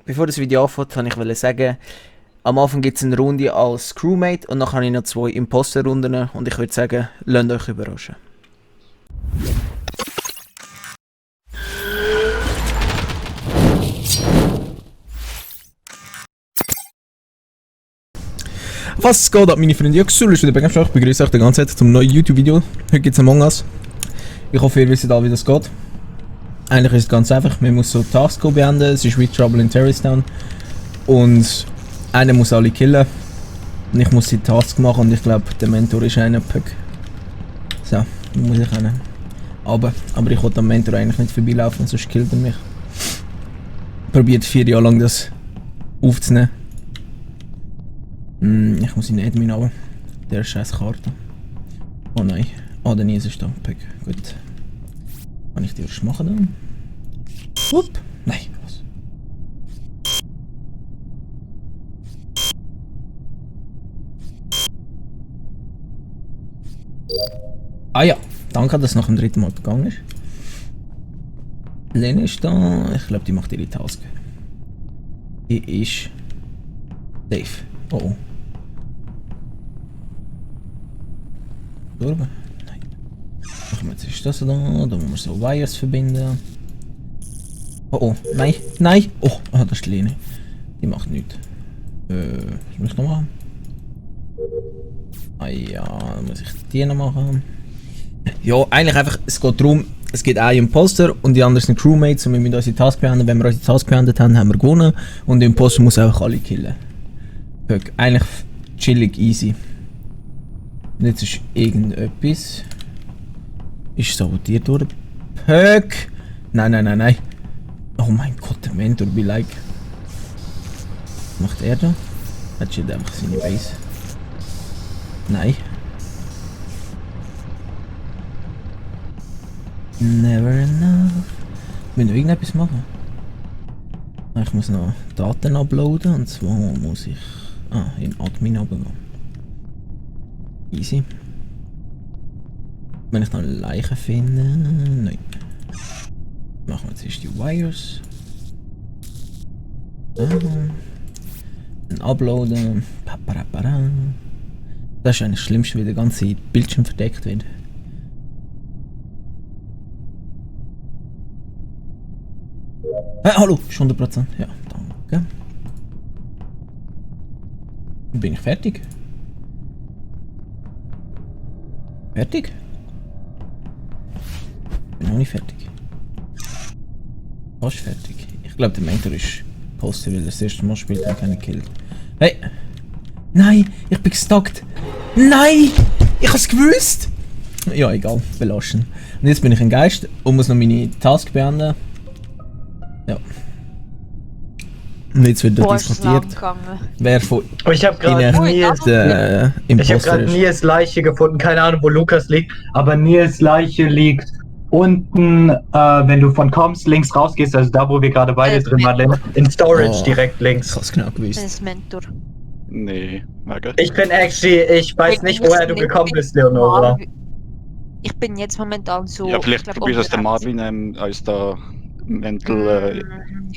bevor das Video anfängt, wollte ich sagen, am Anfang gibt es eine Runde als Crewmate und dann habe ich noch 2 Imposter-Runden und ich würde sagen, lasst euch überraschen. Was geht ab, meine Freunde? Ja, Xul ist wieder bei Gamstark. Ich begrüße euch die ganze Zeit zum neuen YouTube-Video. Heute gibt es Among Us. Ich hoffe, ihr wisst alle, wie das geht. Eigentlich ist es ganz einfach. Man muss so Tasks beenden. Es ist wie Trouble in Terroristtown. Und einer muss alle killen. Und ich muss die Tasks machen und ich glaube, der Mentor ist einer. So, muss ich einen. Aber ich wollte am Mentor eigentlich nicht vorbeilaufen, sonst killt er mich. Probiert 4 Jahre lang das aufzunehmen. Ich muss in den Admin runter. Der scheiß Karte. Oh nein. Oh, der Nies ist da. Pöck. Gut. Kann ich die erst machen dann? Upp. Nein, was? Ah ja. Danke, dass es nach dem 3. Mal gegangen ist. Lene ist da. Ich glaube, die macht ihre Task. Die ist... Dave. Oh oh. Nein. Machen wir jetzt ist das da. Da müssen wir so Wires verbinden. Oh oh. Nein. Nein. Oh, das ist die Lene. Die macht nichts. Was muss ich noch machen? Ah ja, dann muss ich die noch machen. Ja, eigentlich einfach, es geht darum, es gibt einen Imposter und die anderen sind Crewmates und wir müssen unsere Task beenden. Wenn wir unsere Task beendet haben, haben wir gewonnen. Und der Imposter muss einfach alle killen. Eigentlich chillig, easy. Und jetzt ist irgendetwas. Ist sabotiert worden. Pöck! Nein. Oh mein Gott, der Mentor, wie like. Was macht er da? Er chillt einfach seine Base. Nein. Never enough. Ich will noch irgendetwas machen. Ich muss noch Daten uploaden und zwar muss ich in Admin runtergehen. Easy. Wenn ich noch eine Leiche finde... Nein. Machen wir jetzt erst die Wires. Dann uploaden. Das ist eigentlich das Schlimmste, wie der ganze Bildschirm verdeckt wird. Hallo, ist 100%. Ja, danke. Bin ich fertig? Fertig? Bin noch nicht fertig. Fast fertig. Ich glaube, der Mentor ist Poster, weil er das erste Mal spielt und keinen killt. Hey! Nein! Ich bin gestuckt! Nein! Ich hab's gewusst! Ja, egal. Belassen. Und jetzt bin ich ein Geist und muss noch meine Task beenden. Ja. Und jetzt wird diskutiert, wer von ich habe gerade Nies Leiche gefunden, keine Ahnung wo Lukas liegt, aber Nies Leiche liegt unten, wenn du von Comms links rausgehst, also da wo wir gerade beide drin waren, in Storage direkt links. Krass genau gewusst. Das ist Mentor. Nee, Marke. Ich bin actually, ich weiß nicht woher du gekommen bist, Leonora. Ich bin jetzt momentan so... Ja, vielleicht probierst du es der Marvin als der Mental...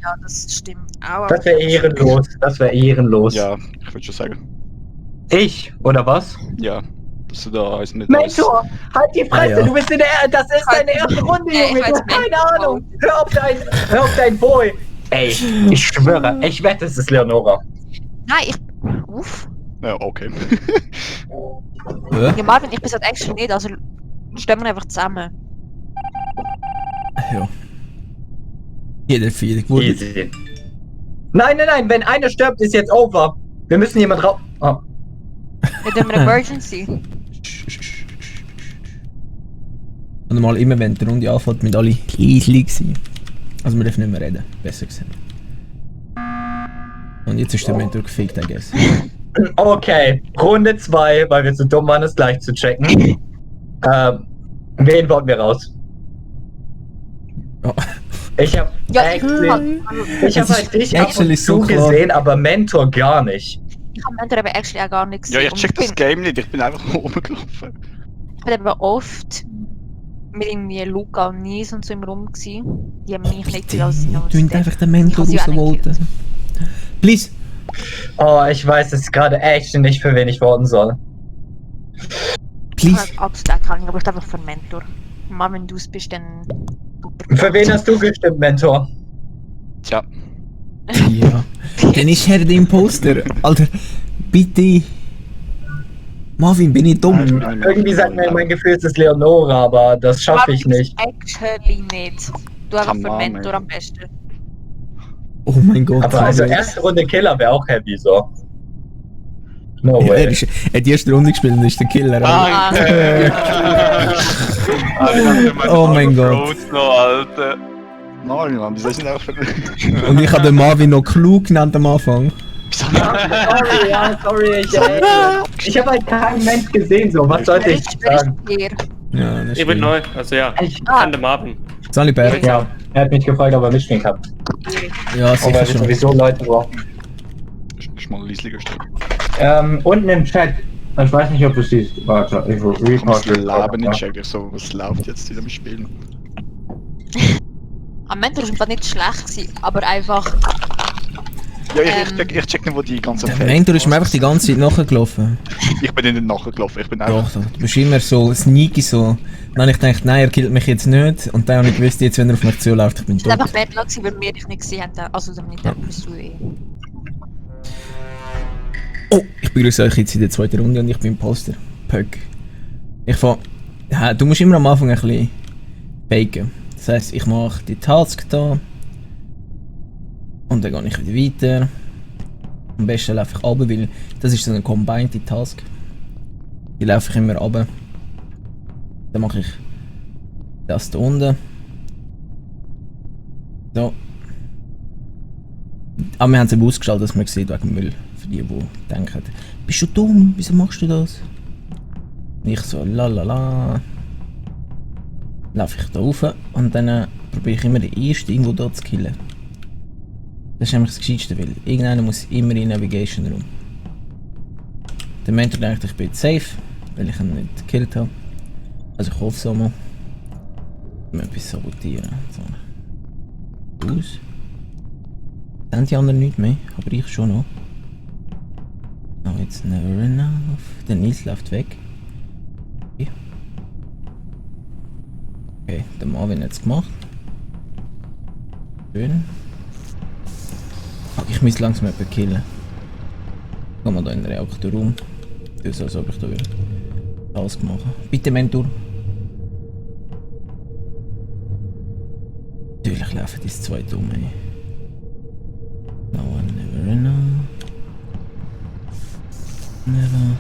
Ja, das stimmt auch. Das wäre ehrenlos, Ja, ich würde schon sagen. Ich, oder was? Ja, dass du da als mit... Mentor, halt die Fresse, ja. Du bist das ist deine erste Runde, Junge, du hast keine Ahnung. Hör auf dein Boy. Ey, ich schwöre, ich wette, es ist Leonora. Nein, Uff. Ja, okay. Ja, Marvin, ich bin halt actually nicht, also stehen wir einfach zusammen. Ja. Jeder Feeling wurde. Easy. Nein, wenn einer stirbt, ist jetzt over. Wir müssen jemand raus. Oh. Wir haben eine Emergency. Und normal immer, wenn die Runde anfängt, mit alle leise sein. Also wir dürfen nicht mehr reden, besser gesagt. Und jetzt ist der Mentor gefickt, I guess. Okay, Runde 2, weil wir zu dumm waren, es gleich zu checken. Wen wollten wir raus? Oh. Ich hab halt dich ab und zu gesehen, aber Mentor gar nicht. Ich hab Mentor aber actually auch gar nichts Ja, ich check das Game nicht, ich bin einfach rumgelaufen. Ich bin aber oft mit irgendwie Luca und Nies und so im Rum gewesen. Die haben mich nicht als... Du hast einfach den Mentor rausgeholt. Please. Oh, ich weiß es gerade echt nicht, für wen ich voten soll. Please. Absolut keine Ahnung, aber ich glaube für einen Mentor. Mal wenn du es bist, dann... Für wen hast du gestimmt, Mentor? Tja, Ja. Dann ist er der Imposter. Alter, bitte. Marvin, bin ich dumm? Irgendwie sagt mir mein Gefühl, es ist Leonora, aber das schaffe ich nicht. Actually nicht. Du einfach für Come on, Mentor ey. am besten. Oh mein Gott. Aber also erste Runde Killer wäre auch happy, so. No Ja, way. er hat die erste Runde gespielt und ist der Killer. Alter. Oh mein Gott. Alter. nein, Mann, wieso ist denn auch Und ich habe den Marvin noch klug genannt am Anfang. Sorry, ich habe halt keinen Mensch gesehen, so, was sollte ich sagen? Ja, das Ich bin stimmt. neu, also ja, Ich, an der Marvin. Sally Berg. ja, er hat mich gefragt, ob er mitspielen kann. Ja, Aber sicher wir schon. sowieso Leute brauchen. Ich mal Liesli gestellt. Unten im Chat, ich weiß nicht, ob du siehst, warte, ich will Ich muss report. Leben nicht checken. Ich so, was läuft jetzt in dem Spiel? Am Mentor war nicht schlecht gewesen, aber einfach... Ja, ich check nicht, wo die ganze Der Mentor ist mir einfach die ganze Zeit nachgelaufen. Ich bin nicht nachgelaufen, ich bin Doch, einfach... doch. Du bist immer so sneaky so. Dann habe ich gedacht, nein, er killt mich jetzt nicht. Und dann habe ich gewusst, jetzt, wenn er auf mich zuläuft, ich bin Es war tot. einfach Bad Luck, weil wir dich nicht gesehen haben. Also nicht, dann bist du eh... Oh, ich begrüße euch jetzt in der zweiten Runde und ich bin Imposter. Pöck. Ich fange... Ja, du musst immer am Anfang ein bisschen faken. Das heisst, ich mache die Task da. Und dann gehe ich wieder weiter. Am besten laufe ich runter, weil das ist so eine combined Task. Die laufe ich immer runter. Dann mache ich das da unten. So. Aber wir haben es eben ausgeschaltet, dass man sieht wegen dem Müll. Für die, die denken, bist du dumm? Wieso machst du das? Und ich so, lalala. Laufe ich da rauf und dann probiere ich immer den ersten irgendwo da zu killen. Das ist nämlich das Gescheitste, weil irgendeiner muss immer in Navigation Room. Der Mentor denkt, ich bin jetzt safe, weil ich ihn nicht gekillt habe. Also ich hoffe so mal. Ich muss etwas sabotieren. So. Aus. Dann die anderen nicht mehr, aber ich schon noch. Oh, jetzt never enough. Der Nils läuft weg. Okay, der Marvin hat es gemacht. Schön. Fuck, ich muss langsam jemanden killen. Gehen wir da in den Reaktorraum. Tu so, als ob ich da will. Alles gemacht. Bitte, Mentor. Natürlich laufen die zwei um, ey. No one never enough. Never.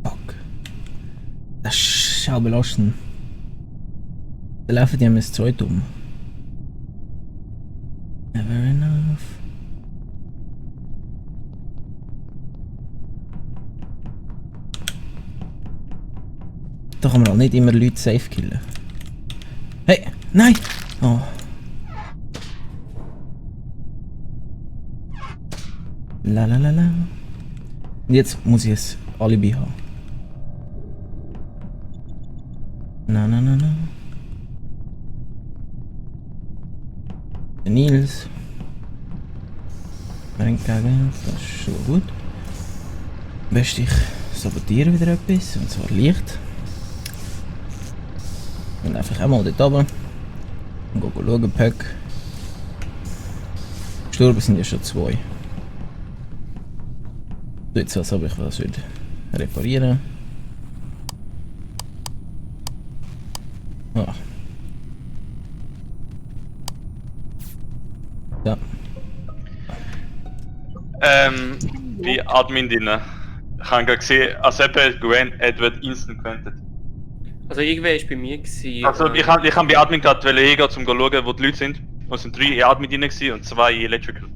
Fuck. Das ist schau belastend. Da laufen die am S2 um. Never enough. Da kann man auch nicht immer Leute safe killen. Hey! Nein! Oh. La la la la. Und jetzt muss ich es Alibi haben. Na na na na. Der Nils. Bringt gegen, das ist schon gut. Am besten ich sabotiere wieder etwas, und zwar Licht. Und einfach einmal dort oben. Und schauen, Pöck. Gestorben sind ja schon zwei. Jetzt als ob ich was würde reparieren. Ah. Ja. Bei Admin drin. Ich habe gerade gesehen, als ob Edward instant gewendet. Also irgendwer ist bei mir gewesen. Also ich hab bei Admin gerade hingehen, um zu schauen, wo die Leute sind. Es sind 3 in Admin drin gewesen und 2 in Electrical.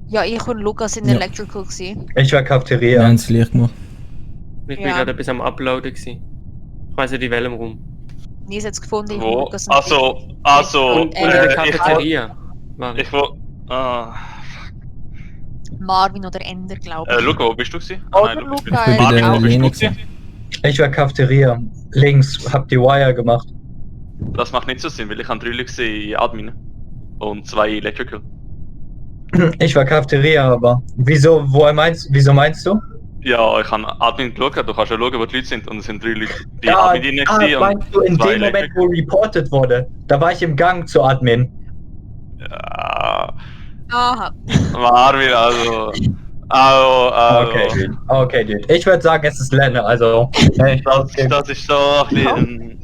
Ja, ich und Lukas in Ja. Electrical gewesen. Ich war Wir Cafeteria. haben es Licht gemacht. Ich bin Ja. gerade etwas am Uploaden gewesen. Ich weiss nicht in welchem Raum. Nils hat es gefunden, ich und Wo? Lukas sind Also, Und in der ich Cafeteria. War ich. wo... Ah... Marvin oder Ender, glaube ich. Luca, wo bist du gewesen? Oder du bist Luca, Ich bin bei Marvin, der wo bist Lene du gewesen. gewesen? Ich war Cafeteria. Links, hab die Wire gemacht. Das macht nicht so Sinn, weil ich habe 3 Leute gesehen in Admin. Und 2 Electrical. Ich war Cafeteria, aber. Wieso meinst du? Ja, ich habe Admin geschaut, du kannst ja schauen, wo die Leute sind. Und es sind 3 Leute bei Ja, Admin drin gewesen meinst du in zwei dem Moment, Electrical. wo reported wurde? Da war ich im Gang zu Admin. Ja, Aha. Marvin, also. Okay, dude. Ich würde sagen, es ist Lenne, also. Hey, Das ist so ein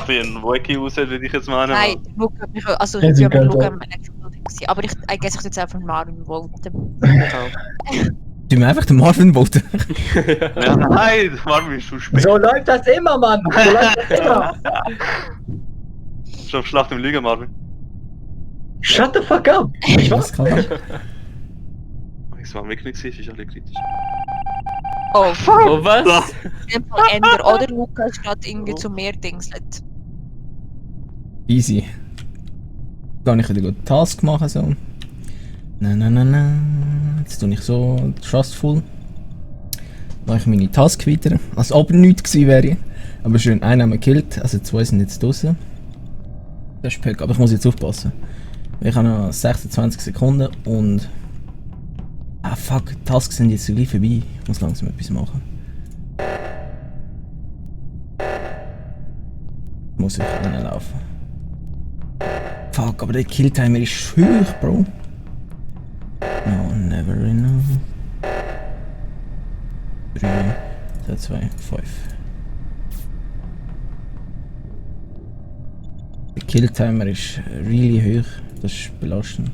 bisschen wacky aussieht, würde ich jetzt meinen. Nein, Luca, also Ja, ich sie bin könnte. Luca im Electrical gewesen. Aber ich guess ich jetzt einfach Marvin voten. Du mir einfach den Marvin voten. Ja, nein, Marvin ist suspekt. So läuft das immer, Mann. So läuft das immer. Schon auf Schlacht im Lügen, Marvin. Shut the fuck up. Ich Was weiß kann nicht. Das war wirklich nicht, ist alle kritisch. Oh, fuck! Oh, was? Einfach Ender oder Luca statt irgendwie zu mehr Dingslet. Easy. Kann ich wieder gut Task machen so. Na. Jetzt tue ich so trustful. Mache ich meine Task weiter. Als ob nichts gewesen wäre. Aber schön, einen haben wir gekillt, also 2 sind jetzt draußen. Das ist Pöck, aber ich muss jetzt aufpassen. Ich habe noch 26 Sekunden und... Ah fuck, die Tasks sind jetzt gleich vorbei. Ich muss langsam etwas machen. Muss ich reinlaufen. Fuck, aber der Killtimer ist hoch, Bro. No, never enough. 3, 2, 5. Der Killtimer ist really hoch. Das ist belastend.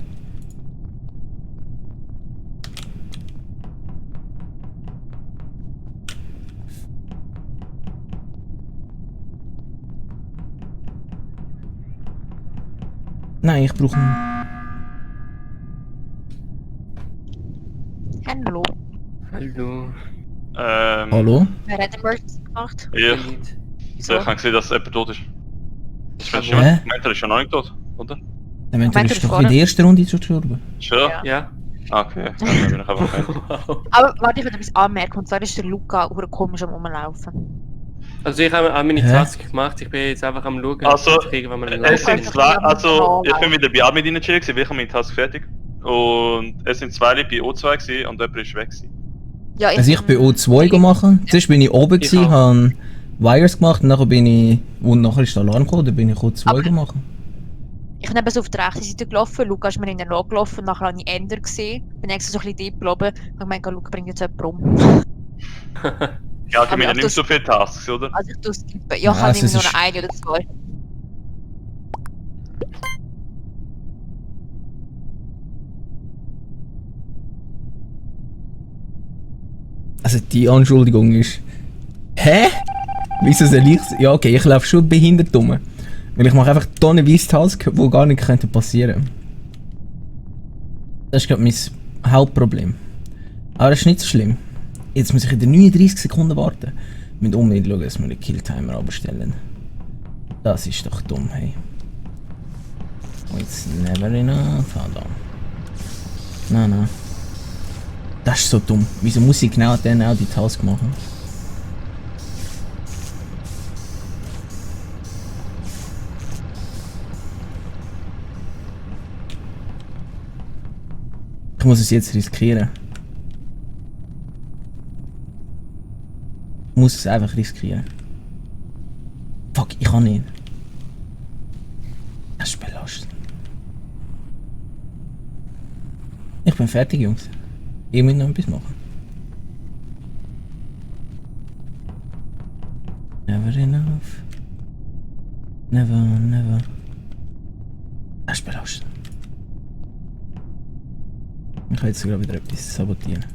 Nein, ich brauche einen. Hallo. Hallo. Hallo? Wer hat den Emergency gemacht? Ich. Nicht. So, ich habe gesehen, dass jemand tot ist. Ich bin Hä? schon, er ist schon noch nicht tot, oder? Der Mentor Meint ist er doch in der ersten Runde schon gestorben. Schon? Ja. Ja. Okay, dann bin ich einfach kein. Wow. Aber warte, ich will etwas anmerken. Und zwar ist der Luca komisch am Rumlaufen. Also ich habe auch meine Hä? Task gemacht, ich bin jetzt einfach am schauen, Also, ob ich irgendwann mal Es sind laufen. zwei, also ich bin wieder bei Admin drin chillen, ich habe meine Task fertig. Und es sind 2 Leute bei O2 gewesen und jemand ist weg gewesen. Ja, Also ich bin O2 gemacht. Zuerst bin ich oben Ich gewesen, auch. habe Wires gemacht und nachher bin ich... Und nachher ist der Alarm gekommen, dann bin ich O2 Aber- gemacht. Ich bin eben so auf der rechten Seite gelaufen, Luca ist mir in den Log gelaufen, nachher habe ich Ender gesehen, bin extra so ein bisschen deep geblieben und gemeint, Luca bringt jetzt jemanden um. Ja, ich Aber meine auch nicht das- so viele Tasks, oder? Also ich tue skippen. Ja, ich Ja, habe also irgendwie es nur ist- eine oder 2. Also die Anschuldigung ist... Hä? Wieso soll ich... Ja okay, ich laufe schon behindert rum. Weil ich mache einfach tonnenweise Task, die gar nicht könnten passieren. Das ist gerade mein Hauptproblem. Aber das ist nicht so schlimm. Jetzt muss ich in 39 Sekunden warten. Wir müssen unbedingt schauen, dass wir den Killtimer abstellen. Das ist doch dumm, hey. It's never enough. Nein. Das ist so dumm. Wieso muss ich genau dann auch die Task machen? Ich muss es jetzt riskieren. Ich muss es einfach riskieren. Fuck, ich kann nicht. Das ist belastend. Ich bin fertig, Jungs. Ihr müsst noch etwas machen. Never enough. Never. Das ist belastend. Ich kann jetzt sogar wieder etwas sabotieren.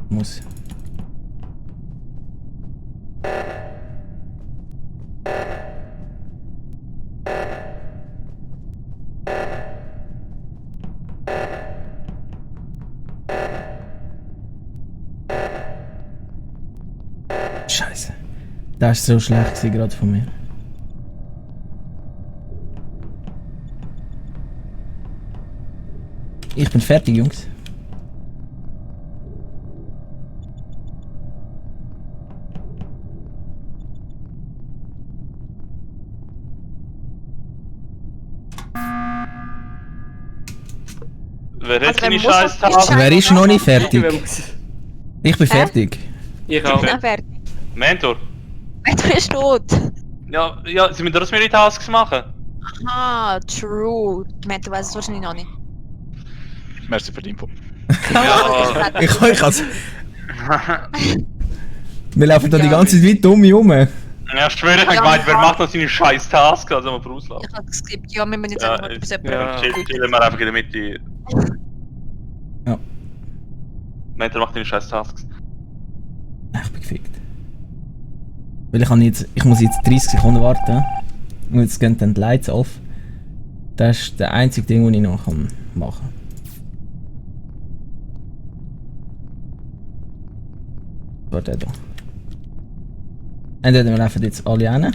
Muss. Scheiße. Das ist so schlecht gewesen gerade von mir. Ich bin fertig, Jungs. Wer hat Also, seine man muss scheiß doch- Task? Wer ist noch nicht Ich fertig? bin Ich bin fertig. Ich auch. Nein, fertig. Mentor? Du bist tot. Ja, sie müssen trotzdem ihre Tasks machen. Ah, true. Du weißt es wahrscheinlich noch nicht. Merci für die Info. Ja. Ich kann's. Wir laufen da die ganze Zeit weit dumm rum. Ja, ich schwöre, ich hab gemeint, wer macht noch seine scheiß Tasks, also mal vorauslaufen. Ich habe geskippt. Ja, wir müssen jetzt Ja, einfach mal etwas ja. Chillen wir einfach in der Mitte. Ja. Mentor macht deine scheiß Tasks. Ich bin gefickt. Weil ich muss jetzt 30 Sekunden warten. Und jetzt gehen dann die Lights off. Das ist der einzige Ding, das ich noch machen kann. Warte da. Entweder wir laufen jetzt alle hin.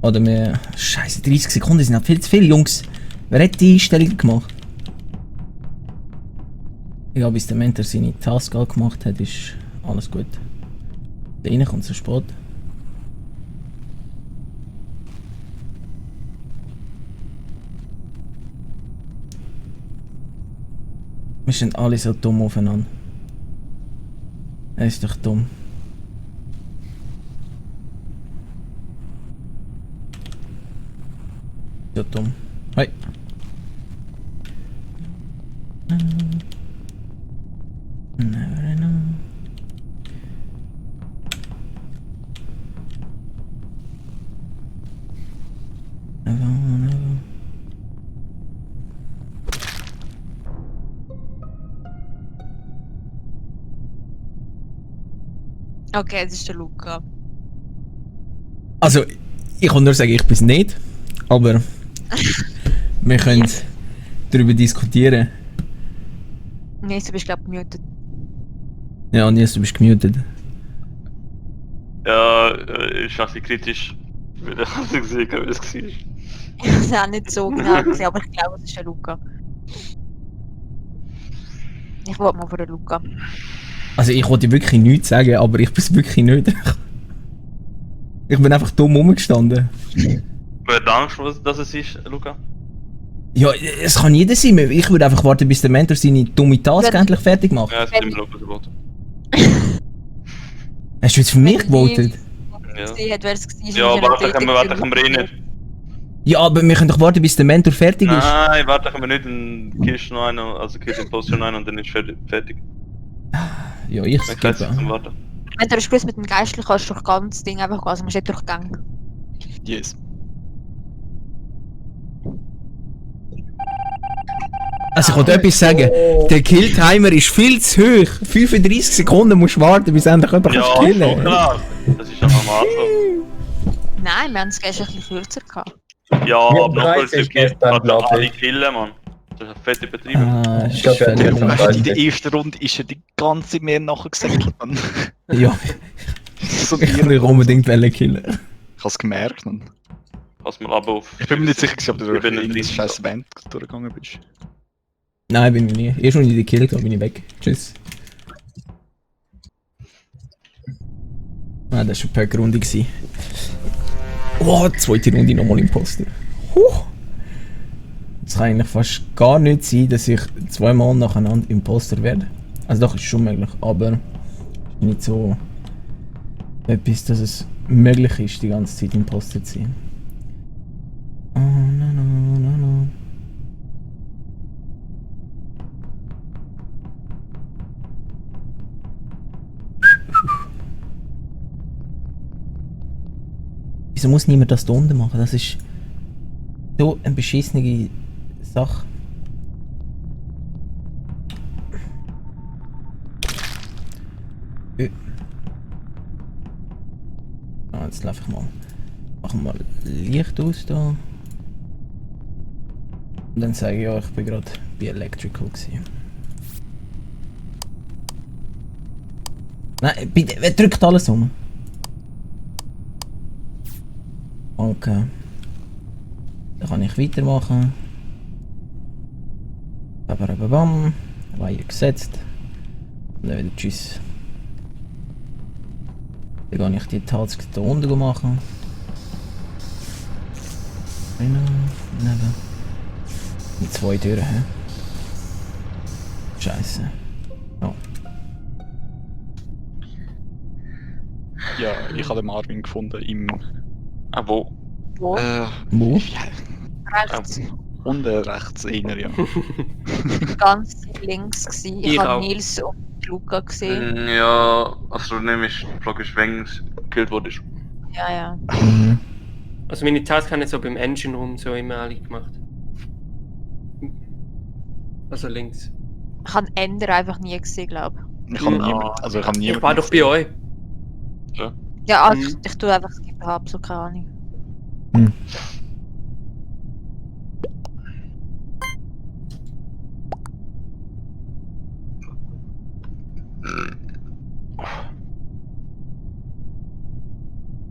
Oder wir... Scheiße, 30 Sekunden sind noch viel zu viel, Jungs. Wer hat die Einstellung gemacht? Ich glaube, bis der Mentor seine Task auch gemacht hat, ist alles gut. Der rein kommt zu spät. Wir sind alle so dumm aufeinander. Er ist doch dumm. So dumm. Hi. Never know. Never, never. Okay, das ist der Luca. Also, ich kann nur sagen, ich bin's nicht. Aber wir können darüber diskutieren. Nein, du bist glaube ich muted. Ja, Nils, du bist gemutet. Ja, ist ein bisschen kritisch. Weil ich habe gesehen, wie es war. Ich habe es auch nicht so genau gesehen, aber ich glaube, es ist der Luca. Ich wollte mal von der Luca. Also ich wollte wirklich nichts sagen, aber ich bin's wirklich nicht. Ich bin einfach dumm rumgestanden. Wer hat Angst, dass es ist, Luca? Ja, es kann jeder sein. Ich würde einfach warten, bis der Mentor seine dumme Task Wenn- endlich fertig macht. Ja, es wird immer Luca geboten. Hast du jetzt für mich Wenn gewotet? Ja. Sie hat, wer es war. Ja, warte, können wir rennen. Ja, aber wir können doch warten, bis der Mentor fertig ist. Nein, warte, können wir nicht, dann killst du noch einen, also killst du den Post noch einen und dann ist fertig. Ja, ich Ich weiß nicht zum skippe. Warten. Wenn du gewusst mit dem Geistlichen kannst du durch ganz Ding einfach gehen, also musst du nicht durchgehen. Yes. Also ich wollte etwas sagen. Der Killtimer ist viel zu hoch. 35 Sekunden musst du warten, bis endlich jemand Ja, kannst killen. schon klar. Das ist ja normal so. Nein, wir haben es gestern ein bisschen kürzer gehabt. Ja, aber noch 30 kurz gestern, glaub alle ich. killen, Mann. Das ist ein fette Betrieb. Ah, Ich glaub, er hat völlig jetzt normal. Weiß In der nicht. ersten Runde ist er die ganze mehr nachher gesagt. Mann. Ja, So ich will unbedingt killen. Ich hab's gemerkt. Mann. Pass mal ab auf. Ich bin mir nicht sicher, ob du durch bin irgendein nicht scheiß Event durchgegangen bist. Nein, bin ich nie. Erst wenn ich die gekillt habe, bin ich weg. Tschüss. Ah, das war eine Pöckerrunde. Oh, zweite Runde nochmal Imposter. Es kann eigentlich fast gar nicht sein, dass ich zweimal nacheinander Imposter werde. Also doch, ist schon möglich, aber nicht so etwas, dass es möglich ist, die ganze Zeit Imposter zu sein. Oh, no, no, no, no. Wieso muss niemand das da unten machen? Das ist so eine beschissene Sache. Jetzt laufe ich mal. Machen wir mal Licht aus da. Und dann sage ich ja, ich bin gerade bei Electrical gewesen. Nein, bitte, wer drückt alles um? Okay. Dann kann ich weitermachen. Bababam. Weiher gesetzt. Und dann wieder tschüss. Dann kann ich die Task hier unten machen. Neben. Mit 2 Türen, hä? Scheiße. Ja, ich habe den Marvin gefunden im... Ah, wo? Wo? Wo? Rechts. Unten rechts inner, ja. Ganz links gsi. Ich Ich habe auch. Nils und Luca gesehen. Ja, also nämlich die Frage ist, wenn es gekillt wurde. Ja, ja. Mhm. Also meine Task habe ich so beim Engine Room so immer alle gemacht. Also links. Ich habe Ender einfach nie gesehen, glaube Ich habe Mhm. niemand, also ich habe niemand Ich war doch bei euch. ich. Ja, also Mhm. ich tue einfach skippen, habe so keine Ahnung.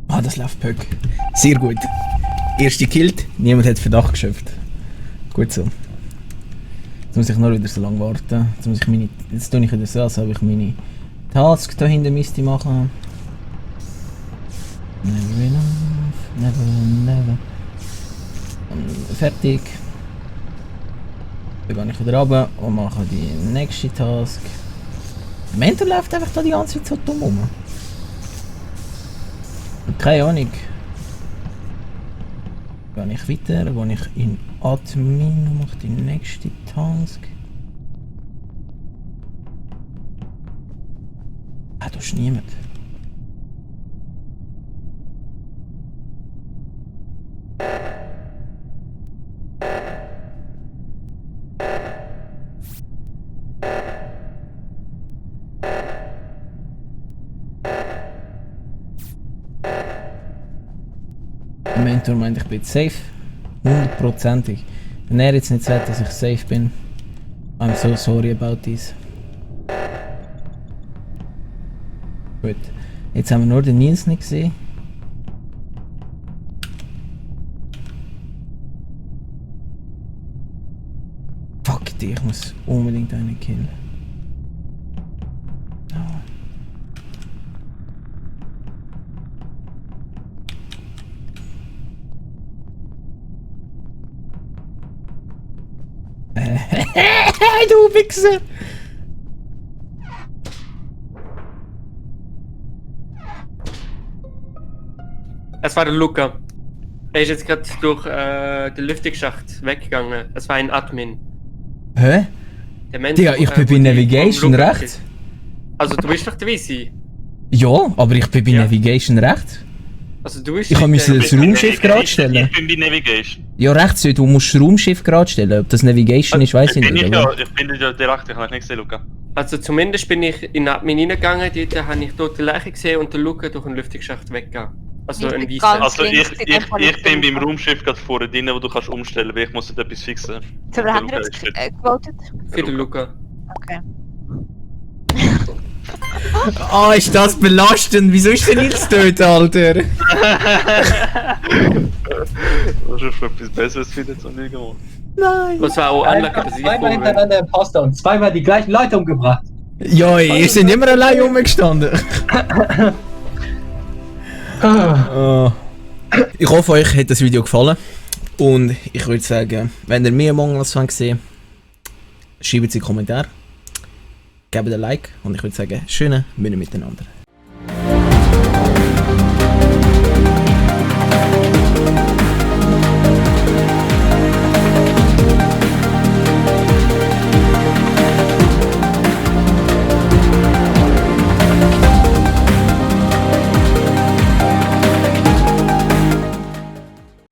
Ah, das läuft Pöck. Sehr gut. Erste gekillt, niemand hat Verdacht geschöpft. Gut so. Jetzt muss ich noch wieder so lange warten. Jetzt tue ich wieder so, als ob ich meine Task da hinten müsste machen. Never enough, never. Und fertig. Dann gehe ich wieder runter und mache die nächste Task. Der Mentor läuft einfach da die ganze Zeit so dumm rum. Keine Ahnung. Gehe ich weiter, gehe ich in Admin und mache die nächste Task. Ah, da ist niemand. Der Mentor meint, ich bin jetzt safe. 100%ig. Wenn er jetzt nicht sagt, dass ich safe bin, I'm so sorry about this. Gut. Jetzt haben wir nur den Nils nicht gesehen. Fuck dich, ich muss unbedingt einen killen. Oh. Du Wichser! Es war der Luca. Er ist jetzt gerade durch den Lüftungsschacht weggegangen. Es war ein Admin. Hä? Der Mensch, Digga, ich bin bei wo die Navigation vom Luca rechts. ist. Also du bist doch der Visi. Ja, aber ich bin bei Ja. Navigation rechts. Also du bist. Ich kann das Raumschiff gerade stellen. Ich bin bei Navigation. Ja, rechts, du musst das Raumschiff gerade stellen. Ob das Navigation ist, weiß ich Bin nicht. ich Aber... ja, ich bin ja direkt, ich habe nicht gesehen, Luca. Also zumindest bin ich in den Admin reingegangen, dort habe ich tote Leiche gesehen und der Luca durch den Lüftungsschacht weggegangen. Also Ich ein bin Weißer. ganz- Also links in dem Fall ist ich bin der beim Luca. Raumschiff gerade vorne drin, wo du kannst umstellen, weil ich muss dort etwas fixen. Für wen haben wir Luca jetzt ist dort. gewotet? Für den Luca. Okay. Ah, ist das belastend? Wieso ist denn Nils tot, Alter? Das ist schon etwas Besseres für den Sonne gemacht. Nein. Das war auch Anlage, Einfach dass ich zweimal vorher. hintereinander Imposter und zweimal die gleichen Leute umgebracht. Ja, ihr seid immer allein rumgestanden. Ah. Ich hoffe, euch hat das Video gefallen. Und ich würde sagen, wenn ihr mehr Among Us gesehen habt, schreibt es in die Kommentare. Gebt ein Like und ich würde sagen, schönen Abend miteinander.